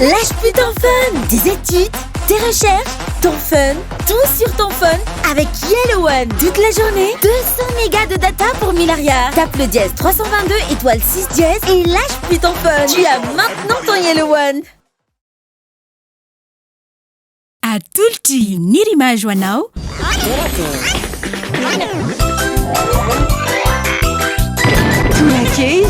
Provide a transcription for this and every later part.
Lâche plus ton phone, tes études, tes recherches, ton fun, tout sur ton phone avec Yellow One. Toute la journée, 200 mégas de data pour 1000 ariary. Tape le dièse 322 étoile 6 dièse et lâche plus ton phone. Tu as maintenant ton Yellow One. Atolotry Nirima ho anao. Tonakely.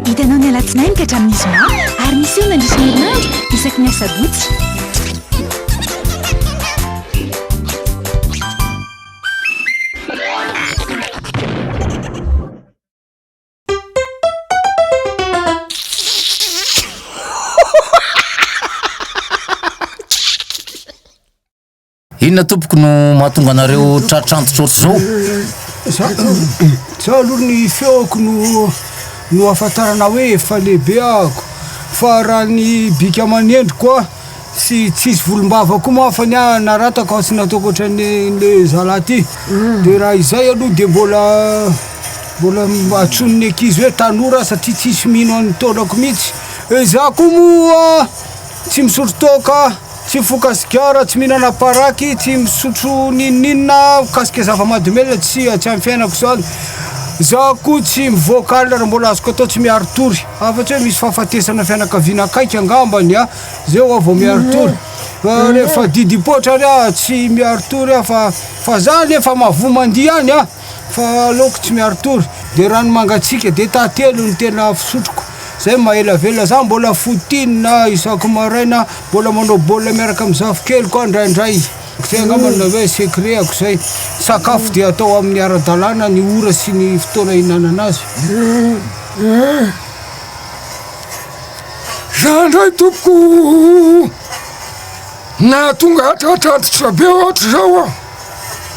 Hitanao ny alatsinainy ka hatramin'ny zoma ary miseho mandritra ny herinandro isaky ny asabotsy. Inona tompoko no mahatonga anareo tratr'antitra ohatr'izao? Za za aloha ny feoko no no ahafantarana hoe efa lehibe ahako fa raha ny bika aman'endriko a sy tsisy volombava koa moa fa ny ahy naratako tsy nataoko ohatran'ny le zalahy ty de raha izay aloha de mbola mbola antsoin'ny ankizy hoe tanora satria tsisy mino an'ny taonako mihitsy, izaho koa moa tsy misotro toaka. Tsy mifoka sigara, tsy mihinana paraky, tsy misotro n'inon'inona mikasika zava-mahadomelina, tsia, tsy amin'ny fiainako izany. Izaho koa tsy mivoaka alina raha mbola azoko atao tsy miari-tory, afa-tsy hoe misy fahafatesana fianakaviana akaiky angambany a, zay aho vao miari-tory. Fa rehefa didim-poatra ary aho tsy miari-tory aho fa fa za anefa mahavoa mandihy ihany a, fa aleoko tsy miari-tory. De rano mangatsiaka, de tantely no tena fisotroko. Zay maha ela velona za mbola footing isaky maraina mbola manao baolina miaraka amin'ny zafikeliko aho indraindray zay angamba no hoe secret ako zay sakafo dia atao amin'ny ara-dalàna ny ora sy ny fotoana ihinanana azy. Za ndray tompoko nahatonga hatratrantitra be ohatr'izao aho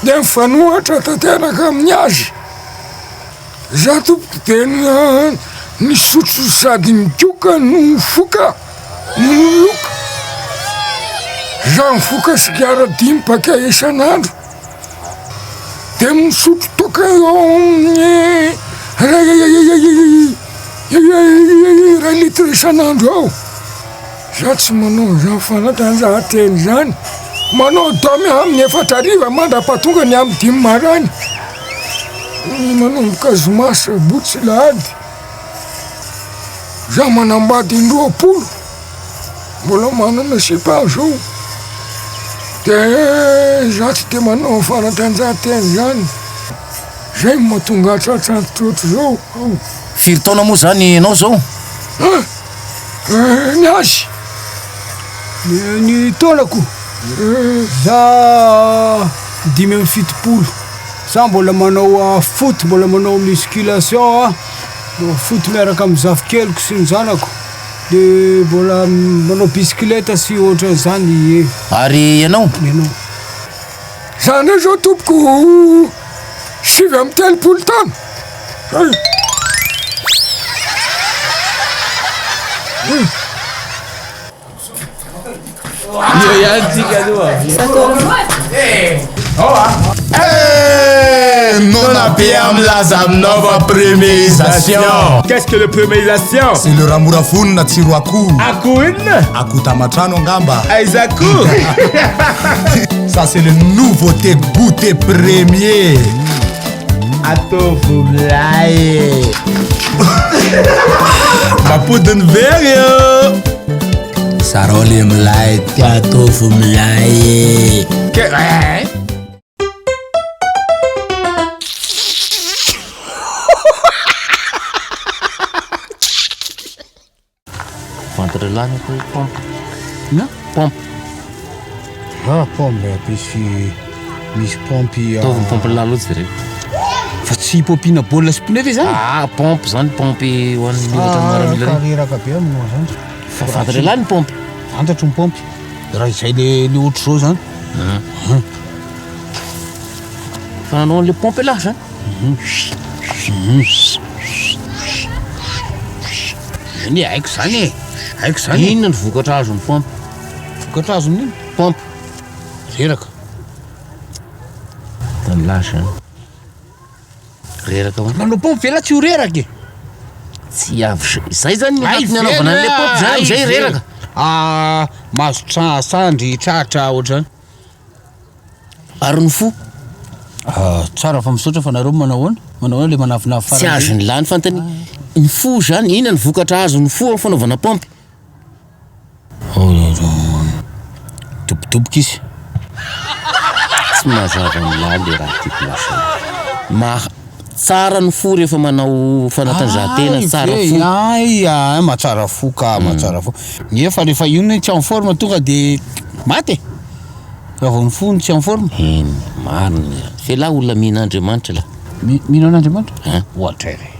dia mifanohatra tanteraka amin'ny azy. Za tompoko tena nisotro sady nigoka no nifoka no niloka. Za mifoka sigara dimy paquet isan'andro de misotro toaka eo amin'ny iray litre isan'andro eo. Za tsy manao izany fanatanjahantena izany, manao domy amin'ny efatra hariva mandrapahatonga ny amin'ny dimy maraina, manomboka zoma, sabotsy, alahady, za manambady indroapolo, mbola manana sipa aho zao, de za tsy de manao fanatanjahantena izany, zay no mahatonga ahy tratra antitra ohatr'izao. Firy taona moa zany ianao zao? An! Ny azy. Ny taonako? Za 75, za mbola manao foot, mbola manao musculation a, foot miaraka amin'ny zafikeliko sy ny zanako, de mbola manao bisikileta sy ohatran'izany, ie. Ary ianao? Ianao? Za ndray zao tompoko 39 taona. Zay. Eo ihany tsika aloha. Eh, nona be milaza aminao fa premierisation. Qu'est-ce que le premierisation? C'est le raha mora vonona tsiro akoho. Akoho inona? Akoho tamatrano angamba. Aiza akoho? Ça c'est le nouveauté goûter premier. Ataovy milay e. Mampody ny very eo. Zarao le milay ty ataovy milay e. Que eh? Ventre lany atao hoe pompe. Inona? Pompe. Ah, pompe misy misy pompe. Ataovy ny pompe lalo tsy jereo. Fa tsy pompiana baolina sy pneu ve zany? Ah, pompe zany pompe ho an'ny ohatran'ny miaramila reny. Kareraka be aminao zany. Fa ventre lany pompe. Fantatro ny pompe. Raha izay le le ohatr'izao zany. Fa nanao an'le pompe lah zany. Eny e, haiko zany e. Haiko zany e. Inona ny vokatra azon'ny pompe? Vokatra azon'ny inona? Pompe. Reraka. Tany lasa zany. Reraka ahoana? Manao pompe ve lah tsy ho reraka e? Tsy avy zay zany ny antony anaovana an'ilay paompy zany amizay reraka. Ah, mahazo tra- sandry, tratra ohatr'izany. Ary ny fo? Ah, tsara fa misaotra fa nareo manao ahoana? Manao ahoana le manavinavy Tsy farany? azon'ny lahy ny fanontaniana. Ny fo zany, inona ny vokatra azon'ny fo amin'ny fanaovana paompy? Dobodoboka izy. Tsy mazava amin'lah le raha tiako lazaina. Maha tsara ny fo rehefa manao fanatanjahantena, tsara fo. Ay, ay, mahatsara fo ka, mahatsara fo. Nefa rehefa io ny tsy en forme tonga de maty e. Raha vao ny fo no tsy en forme. Eny, marina izany. F'elah olona mino Andriamanitra lah. Mino an'Andriamanitra? Hein? Ohatra e.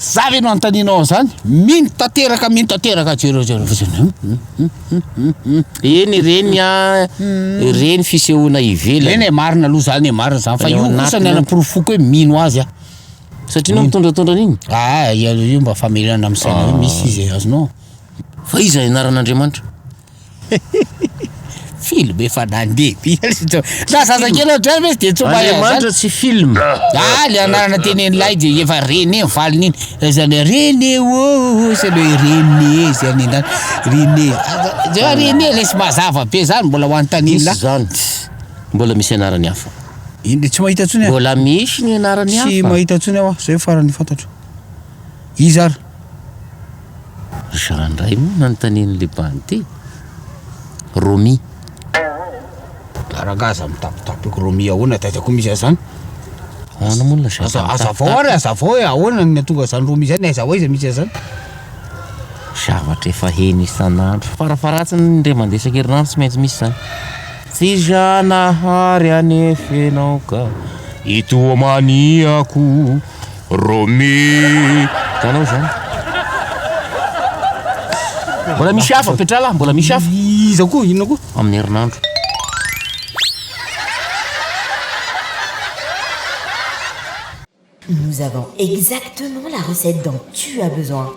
Za ve no anontanianao an'izany? Mino tanteraka, mino tanteraka, jereo jereo fotsiny. Eny ireny a, ireny fisehoana ivelany. Eny e, marina aloha zany e, marina zany fa Fa io ny ao kosa ny anatiny anaporofoko hoe mino azy aho. Satria anao mitondratondra an'iny? Ah, io mba famerenana amin'ny saina hoe misy izy e, azonao? Fa iza ny anaran'Andriamanitra? Film efa nandeha be Na zazakely ohatr'izany ve dia tsy mahay Andriamanitra tsy film. Ah le anarana tenenin'ilay dia efa René ny valiny iny. Zany hoe René ô c'est le René zay any an-danitra. René. Zay René lesy mazava be zany mbola ho anontanian'lah. Misy zany. Mbola misy anarany hafa. Iny tsy mahita intsony aho. Mbola misy ny anarany hafa. Tsy mahita intsony aho, zay farany fantatro. Iza ary? Za ndray moa nanontanian'le bandy ty. Romy. Rangaha aza mitapitapy eo Romy ahoana taiza koa misy an'izany? Ahoana moa no lazaiko Aza mitapitapy? azavao ary azavao hoe ahoana no nahatonga an'izany Romy izany aiza ho aiza misy an'izany? Zavatra efa heno isan'andro. Farafaharatsiny indray mandeha isan-kerinandro tsy maintsy misy izany. Tsy Zanahary anefa ianao ka itomaniako Romy. Hitanao izany? Mbola misy hafa, Petrala, mbola misy hafa. Iza koa? Inona koa? Amin'ny herinandro. Nous avons exactement la recette dont tu as besoin.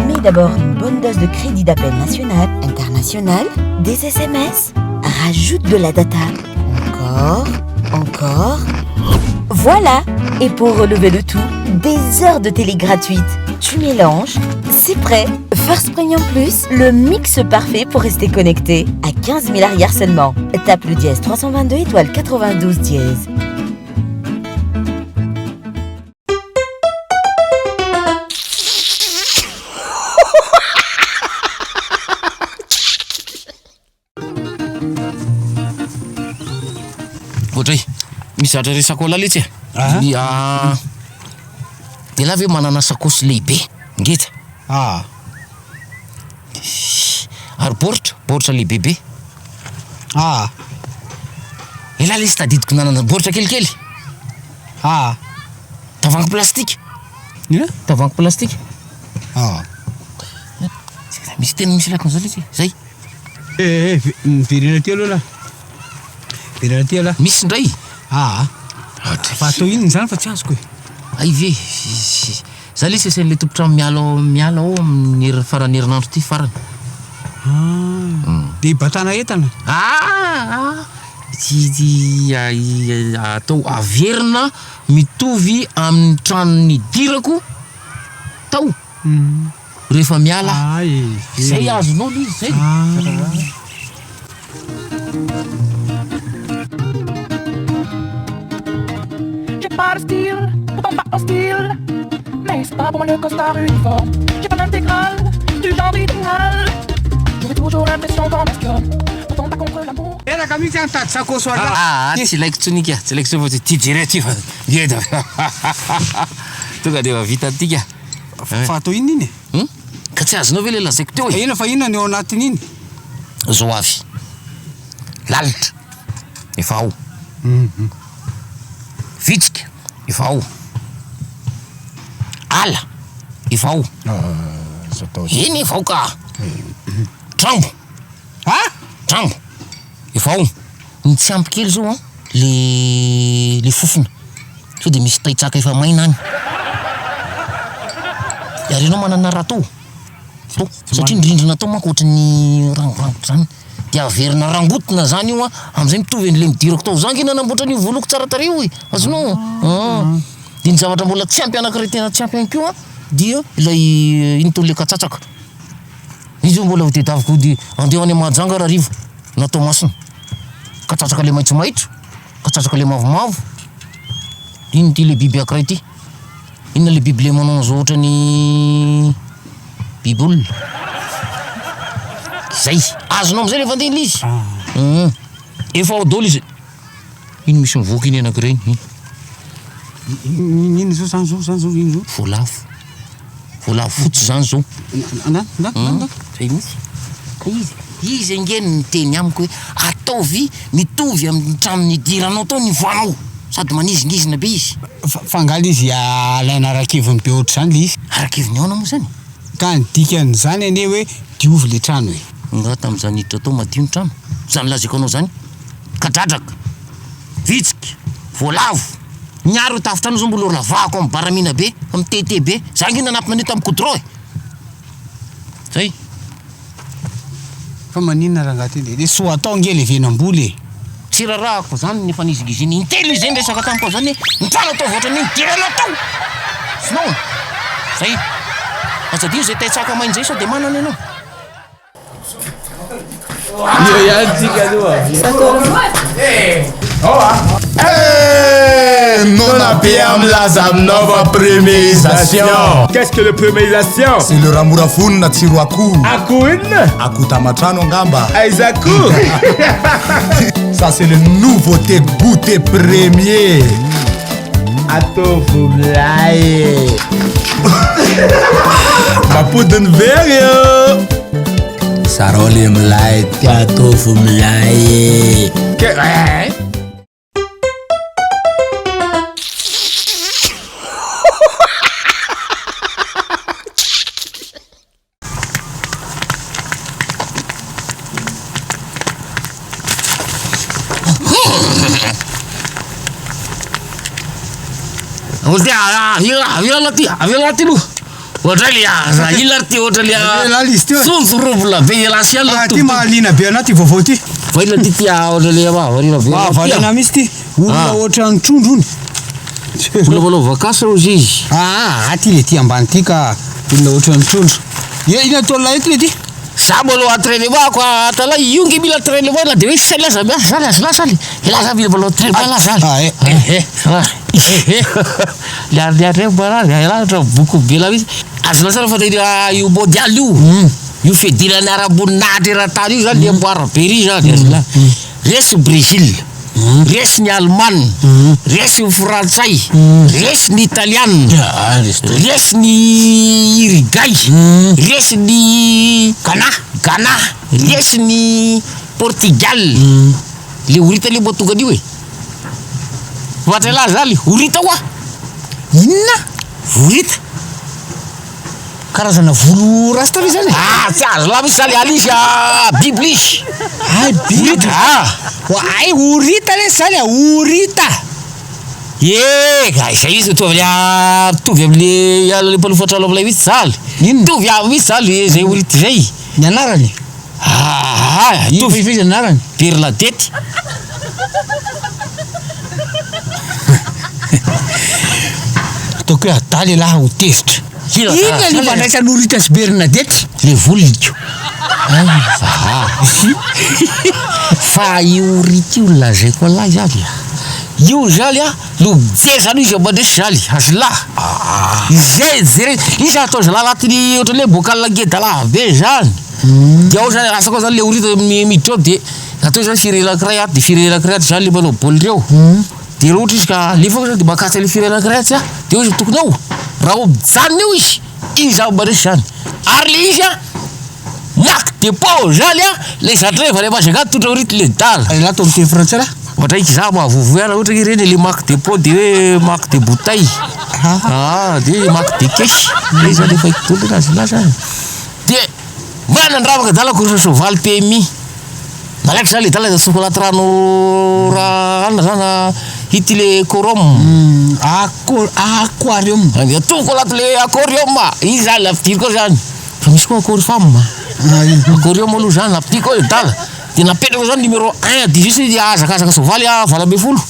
Mais d'abord une bonne dose de crédit d'appel national, international, des SMS. Rajoute de la data. Encore, encore. Voilà Et pour relever le tout, des heures de télé gratuites. Tu mélanges, c'est prêt. First Premium Plus, le mix parfait pour rester connecté. À 15 000 arrière seulement. Tape le dièse 322 étoile 92 dièse. Ohatray, misy zavatra resako an'lah letsy e. Ny ah, elah ve manana sakosy lehibe, ngeda? Ah. Ary baoritra, baoritra lehibebe. Ah. Elah lesy tadidiko nanana baoritra kelikely. Ah. Tavoahangy plastika. Inona? Tavoahangy plastika. Ah. Misy teny misy ilako an'izao lesy e. Zay. Eh eh, miverena aty aloha lah. Miverena aty aloha. Misy indray. Ah. Fa atao inona izany fa tsy azoko e. Hay ve. Za lesy asain'ilay tompon-trano miala ao miala ao amin'ny herin- faran'ny herinandro ity farany. Ah. Dia hibatana entana. Ah ah. Tsy tsy atao averina mitovy amin'ny trano nidirako tao rehefa miala aho. Zay azonao le izy zay. J'ai pas de style, pourtant pas hostile. Mais c'est pas pour moi le costard uniforme. J'ai pas l'intégrale du genre idéal. J'aurai toujours l'impression qu'on m'espionne. Pourtant pas contre l'amour. Reraka mihitsy aho nitady sakosy ho anah. Ah, tsy ilaiko intsony ika, tsy ilaiko intsony fa ty jereo ty fa ngeda. Tonga dia efa vita an'ity ka. Fa atao inona iny e? Hum? Ka tsy azonao ve ilay lazaiko teo e? Inona fa inona ny ao anatin'iny? Zao avy. Lalitra. Efa ao. Vitsika. Efa ao. Ala. Efa ao. Eny efa ao ka. Trambo. Trambo. Efa ao. Ny tsy ampy kely zao an, le le fofona. Sao dia misy taitsaka efa maina any. Ary ianao manana râteau? Tao, satria ny rindrina tao manko ohatran'ny rangorangotra zany. Dia averina rangotina zany io an, am'zay mitovy an'le nidirako tao. Za ange nanamboatra an'io voloko tsara tarehy io e, azonao? An. Dia ny zavatra mbola tsy ampy anankiray tena tsy ampy ihany koa an. dia ilay ino tony le katsatsaka. Izy io mbola ho tedaviko hody andeha any Mahajanga rahariva na Toamasina. Katsatsaka le maitsomaitso, katsatsaka le mavomavo. Ino ty le biby ankiray ty? Inona le biby le manao an'izao ohatran'ny biby olona? Zay. Azonao amizay le fandeha le izy. Hum. Efa ao daholo izy. Iny misy mivoaka iny anankiray iny. Iny zao zany zao zany zao iny zao. Voalavo. Voalavo fotsy zany zao. Na na na na. Zay mihitsy. Ka izy, izy ange no niteny amiko hoe ataovy mitovy amin'ny trano nidiranao tao ny voanao. Sady manizingizina be izy. Fa angaha le izy alaina ara-keviny be ohatr'izany le izy? Ara-keviny ahoana moa zany? Ka ny dikan'izany anie hoe diovy le trano e. Nga tamin'izaho niditra tao madio ny trano? Zany lazaiko anao zany? Kadradraka, vitsika, voalavo, niaro io tafontrano io zao mbola ho ravahako amin'ny baramina be, amin'ny TT be, za ange nanampina an'io tamin'ny goudron e! Zay. Fa maninona rangaha ty le soa atao ange levenam-bola e! Tsy rarahako zany ny efa nizingiziny intelo izy zay niresaka tamiko an'zany hoe ny trano ataovy ohatran'iny dirana tao! Sinon, zay. Aza adino zay taitsaka maina zay sao de manana ianao. Eo ihany tsika aloha. Eh, nona be milaza aminao fa premierisation. Qu'est-ce que le premierisation? C'est le raha mora vonona tsiro akoho. Akoho inona? Akoho tamatrano angamba. Aiza akoho? Ça c'est le nouveauté goûter premier. Ataovy milay e. Mampody ny very eo. Zarao le milay ty ataovy milay e. Ke eh. Avela ty, avela ty aloha. Ohatray le aza ila ty ohatra le Avela izy ty. Tsonjorobola be ela sy ela. Ah, ty mahaliana be anah ty vaovao ty. Fa ila ty ty ohatra le mahavariana be. Mahavariana mihitsy ty. Olona Ah. ohatran'ny trondro ony. Olona manao vakansy hozy izy. Ah, aty le ty ambany ty ka. Olona ohatran'ny trondro. Ye, inona ataon'lah eto le ty? Za manao entrainement ko atalahy io nge mila entrainement na de hoe saina aza miasa zany azo lasa any elah za mila manao entrainement lah zany Ah, eh, eh, eh, eh, le ary ary marary elah ohatra boko be lah mihitsy azo lasa fa io mondial io io fiadinana ara-boninahitra eran-tany io zany le amboara be ry zany azo lahy Resy Brésil, resy ny Alemana, resy ny Frantsay, resy ny Italiana, resy ny Irigay, resy ny Ghana, Ghana, resy ny Portugal. Le horita anie mba tonga an'io e. Ohatra elah zany, horita hoa. Inona? Horita. Karazana volo rasta ve zany e? Ah, tsy azo lahy mihitsy zany, alisy ah, biby lisy. Ay, biby. Horita, ah. Ay, horita lesy zany a, horita. Ye, ka izay mihitsy mitovy amin'ny mitovy amin'le alina mpanofa trano amin'ilay mihitsy zany. Inona? Mitovy aminy mihitsy zany zay horita izay. Ny anarany? Ah, Ino mitovy. fa iza ny anarany? Bernadette. Ataoko hoe adala ialahy ho tezitra. Inona no ifandraisan'i Orita sy Bernadette? Le voloko. Aiva. Fa io Orita io lazaiko an'lah zany a. Io zany a, no mijery zany izy mandresy zany, azolah. Izay jerena, izy atao zalahy anatin'ny ohatran'ny hoe bocal ngeda lava be zany. Dia ao zany, lasa koa zany le Orita miditra ao dia atao zany firenena anankiray ato dia firenena anankiray ato zany le manao baolina eo. Dia raha ohatra izy ka alefa ao zany dia makatsa ilay firenena anankiray atsy a, dia eo izy tokony ao, raha vao mijanona eo izy, iny zany mandresy zany, ary le izy a, marque de port zany a, le zandreva le Majunga tondra hority le dala. Elah atao miteny frantsay lah. Ohatra iky za mahavoavoa ihany raha ohatra hoe ireny le marque de pot de hoe marque de bouteille, ah de marque de caisse, reny zany efa haiko daholo raha zalahy zany. Dia manandramaka dala course soavaly PMI. Nalaiko zany le dala de atsofoko anaty rano raha anona zany ah, ity le quorum. Aquarium. De atsofoko anaty le aquarium, iny zany ampidiriko ao zany. Fa misy koa aquarifam. Aquarium aloha zany ampidiriko ao le dala. De napetrako zany numéro un à dix-huit hazakazaka soavaly ah 18.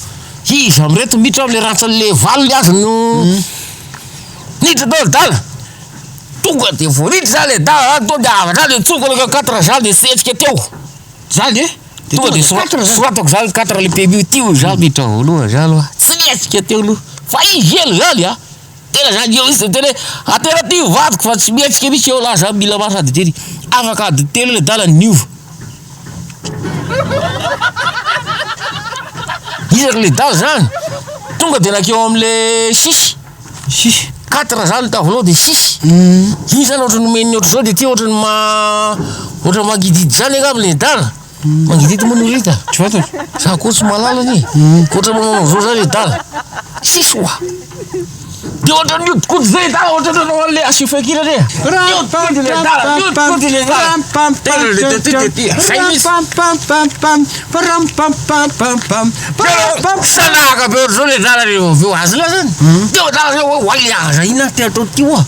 Iza amin'ireto miditra ao amle rantsan'le valiny aza no niditra tao le dala. Tonga de voarindra zany le dala zany tonga de avy hatrany de tsofoka le quatre zany de setsika teo. Zany e? De tonga de soratako zany quatre le PMU ty hoy za miditra voalohany za aloha tsy nihetsika teo aloha fa izy ela zany a! Tena zany eo izy de miteny hoe atero aty ny vadiko fa tsy mihetsika mihitsy eo lah za mila maso ady tery. Afaka ady telo le dala niova. Iza ry le dala zany? Tonga de nakeo amle six. Six. Quatre zany le tavolao de six. Iny zany ohatran'ny nomen'ny ohatr'izao de ty ohatran'ny ma ohatran'ny mangidihidy zany angamba le dala. Mangidihidy moa no hita? Tsy fantatro. Za koa tsy mahalala anie. Ohatran'ny manao an'izao zany le dala. Six oa. De ohatran'ny mihodikody zay le dala ohatran'ny nanao an'le asio feonkira re. Mihodikody le dala, mihodikody le dala. Zay mihitsy. Salaka be ohatr'izao le dala rehefa avy eo azonao zany. Teo dala zay hoe oay le aza inona ty atao ty oa.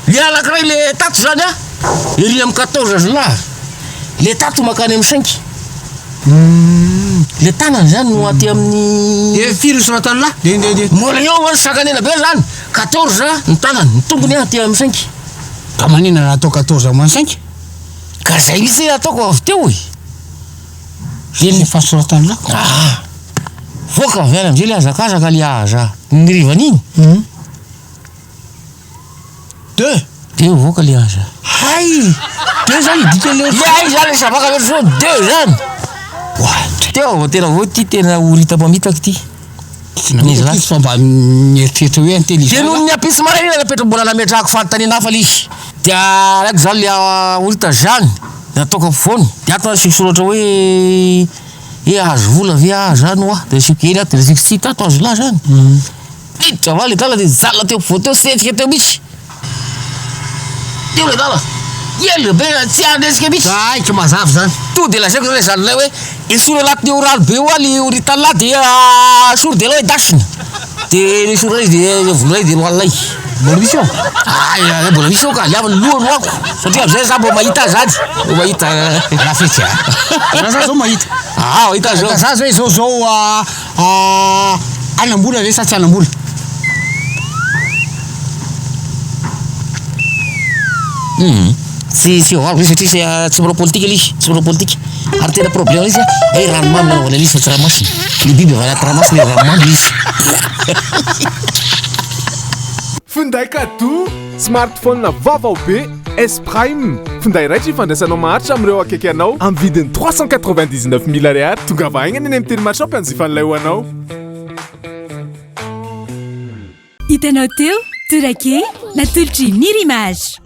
Le anankiray le tato zany a, ery amin'ny 14 zalahy, le tato mankany amin'ny 5. Le tanany zany no aty amin'ny. De firy ny soratan'lah? De de de. Mbola eo ho'a sakanena be zany, 14 ny tanany, ny tongony aty amin'ny 5. Ka maninona raha atao 14 moins 5? Ka zay mihitsy le ataoko avy teo e. De ny fahasoratan'lah. Ah! Voaka avy any amizay le hazakazaka le haza ny rivan'iny. Deux. Deux voaka le haza. Hay! Deux zany dikan'le Le hay zany le sabaka ve zao deux zany. What? Teo vao tena hoe ty tena horita mamitaka ty. Tsy namitaka izy fa mba mieritreritra hoe intelligent. De noho ny ampitso maraina napetra mbola nametrahako fanontaniana hafa le izy. De alaiko zany le horita zany de ataoko ampovoany de ato asiako soratra hoe hoe azo vola ve aho zany hoa de asiako eny ato de asiako tsy hita ato azo lahy zany. Niditra avy any ledala dia nijanona teo ampovoany teo, tsy nihetsika teo mihitsy. Teo ledala, ela be tsy nihetsika mihitsy. Zay ka mazava zany. Tonga dia lazaiko zany ilay zandrinay hoe esory anatin'io rano be io any io ritan'lah dia esory dia alao endasina. Dia nesorinay izy dia vonoinay dia nohaninay. Mbola misy ao? Ah, mbola misy ao ka, ny havany lohany hoako. Satria amin'izay za mba mahita azy any. Mba mahita. Rafetsy a. Raha za zao mahita. Ah, mahita azy zao. Raha za zao izao zao ah, hanam-bola ve sa tsy hanam-bola? Hum, tsy tsy voavaliko izy satria tsy manao politika ilay izy, tsy manao politika. Ary tena problème izy hoe ranomamy nanaovana an'izy fa tsy ranomasina. Ny biby avy anaty ranomasina hoe ranomamy izy. Finday cadeau, smartphone vaovao be, S Prime, finday raitra ifandraisanao maharitra amin'ireo akaiky anao amin'ny vidiny 399 mille ariary. Tongava haingana eny amin'ny Telma Shop hanjifa an'ilay ho anao. Hitanao teo, Torakely, natolotr'i Nirimage.